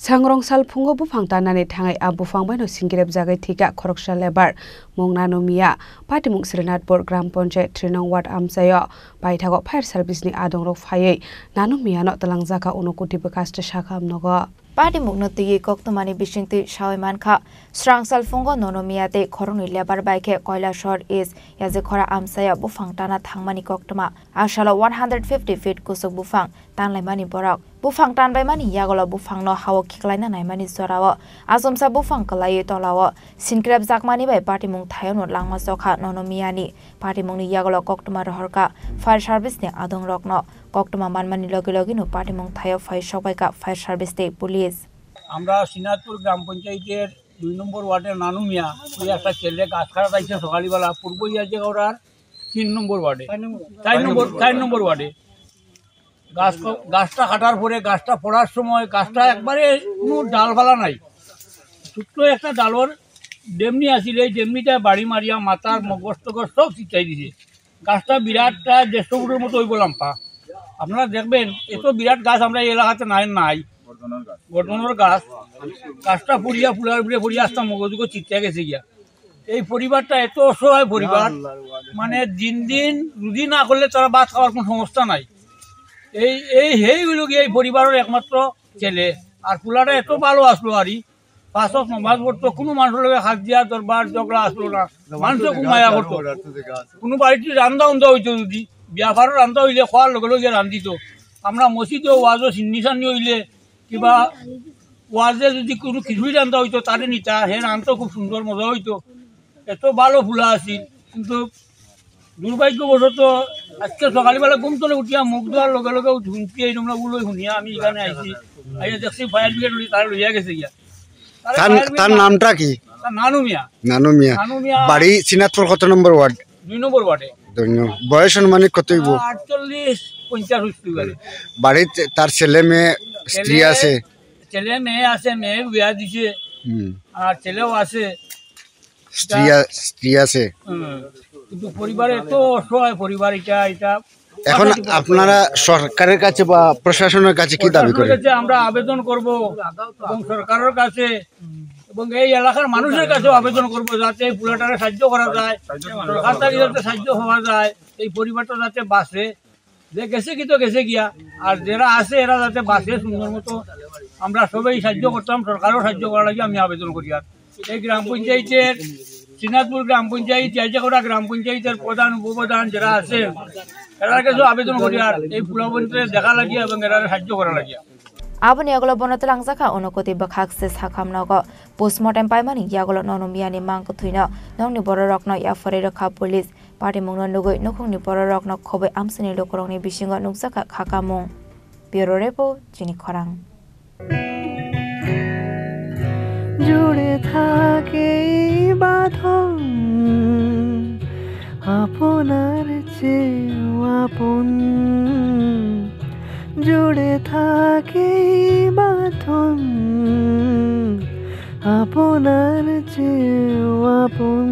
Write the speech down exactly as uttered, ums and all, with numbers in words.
Sangrong salphungo buphang tanani thangwi a buphang baino singirep jagwi thwikha khoroksa lebar, mung Nanu Miya. Patimung Srinathpur Gram Panchayat three nong ward amchaio paithago fire service ni adongrok phaiwi Nanu Miyano twlangjakha Unakoti bwkhaste sakha amnogo. Patimungno twiwi koktwmani bisingtwi sawi mankha, srang salphungo Nanu Miya tei khoroknwi lebar bai khe Koilashahar East Yajikhora amchaio buphang tana thangmani koktwma. A salo one hundred fifty feet kuchuk buphang tanlaimani borok. Buphang tanbaimani yagulo buphangno hao khiklaina naimani jorao achomsa buphang kwlaiwi tolao sinkrepjakmani bai patimung thaiono langma chokha Nanu Miyani. Patimungni yagulo koktwma rohorkha fire service ni adongrokno. Koktwma manmani logi logino patimung thaio phai sokbaikha fire service tei police. আমরা শ্রীনাথপুর গ্রাম পঞ্চায়েতের দুই নম্বর ওয়ার্ডের নানু মিয়া, ওই একটা ছেলে গাছ কাটা চাইছে সকালবেলা পূর্ব ইয়াজিগাঁওড়ার তিন নম্বর ওয়ার্ডে, চার নম্বর, চার নম্বর ওয়ার্ডে। গাছ, গাছটা কাটার পরে গাছটা পড়ার সময় গাছটা একবারে কোনো ডালপালা নাই, ছোট্ট একটা ডালর ডেমনি আছিল, এই ডেমনিটা বাড়ি মারিয়া মাথার মগজ টগজ সব ছিটাই দিছে। গাছটা বিরাট, প্রায় দেড়শো ফুটের মতো হইব লম্বা। আপনারা দেখবেন, এত বিরাট গাছ আমরা এই এলাকাতে নাই, নাই। গর্দনের গাছ। গাছটা পড়িয়া, ফুলার উপরে পড়িয়া আস্তা মগজুগো ছিটকে গেছে গিয়া। এই পরিবারটা এত অসহায় পরিবার, মানে দিন দিন রুজি না করলে তারা ভাত খাওয়ার কোনো সংস্থা নাই। এই, এই হেই হইল গিয়া এই পরিবারের একমাত্র ছেলে। আর ফুলাটা এত ভালো আসলো আরই, পাঁচ ওয়াক্ত নামাজ পড়তো, কোনো মানুষের লগে হাত দিয়া দরবার ঝগড়া আসলো না, মানুষও খুব মায়া করতো। কোনো বাড়িতে রান্দা উন্দা হইতো, যদি ব্যাপারও রান্দা হইলে খোয়ার লগে লগে রান্ধিত। আমরা মসজিদে ওয়াজও সিন্নি সান্নি হইলে কিবা ওয়াজে যদি কোনো খিচুড়ি রান্দা হইতো, তারে নিতা, হে রান্ধতো, খুব সুন্দর মজা হইতো। এত ভালো ফুলা আছিল, কিন্তু দুর্ভাগ্যবশত আজকে সকালবেলা ঘুম থেকে উঠিয়া মুখ ধোয়ার লগে লগে হুমকি এই তোমরা উলোই শুনিয়া আমি এখানে আইছি। আইয়া দেখছি ফায়ার ব্রিগেড উলি তারা লইয়া গেছে গিয়া। তারা তার, ফায়ার ব্রিগেড তার না-, নামটা কি? তার নানু মিয়া। নানু মিয়া। নানু মিয়া। বাড়ি সিনাতপুর কত নম্বর ওয়ার্ড? দুই নম্বর ওয়ার্ডে। দুই নম্বর। বয়স আনুমানিক কত হইব? আটচল্লিশ, পঞ্চাশ হইতে পারে। বাড়িতে তার ছেলে মেয়ে, স্ত্রী ছেলে, আছে? ছেলে মেয়ে আছে, মেয়ে বিয়া দিছে। হুম। আর ছেলেও আছে। স্ত্রী আ-, স্ত্রী আছে। হুম। কিন্তু পরিবারে এত অসহায় পরিবার এটা, এটা এখন আপনারা সরকারের কাছে বা প্রশাসনের কাছে কি দাবি প্রশাসনের করেন? কাছে আমরা আবেদন করব এবং সরকারের কাছে এবং এই এলাকার মানুষের কাছেও আবেদন করব, যাতে এই পুলাটারে সাহায্য করা যায়, সরকার থেকে যাতে সাহায্য পাওয়া যায়, এই পরিবারটা যাতে বাঁচে। যে গেছে কি তো গেছে গিয়া, আর যারা আছে এরা যাতে বাঁচে সুন্দর মতো। আমরা সবাই সাহায্য করতাম, সরকারও সাহায্য করা লাগে, আমি আবেদন করি। আর এই গ্রাম পঞ্চায়েতের, শ্রীনাথপুর গ্রাম পঞ্চায়েত, জাইজাকোড়া গ্রাম পঞ্চায়েতের প্রধান, উপপ্রধান যারা আছে, এরার কাছেও আবেদন করি আর এই পুলাবনকে দেখা লাগিয়া এবং এরারে সাহায্য করা লাগিয়া। Aboni yagulo bono twlangjakha Unakoti bwkhak se sakham nogo. Postmortem paimani yagulo Nanu Miyani mang kwthwino nokni bororokno yapharwi rwkha police. Patimungno nugwi nukhungni bororokno khobwi amchaini lukurokni bisingo nukjakha khakamung. Bureau Report, Chini Khorang. জুড়ে থাকে এই বাঁধন আপনার চেয়েও আপন, জুড়ে থাকে এই বাঁধন আপনার চেয়েও আপন।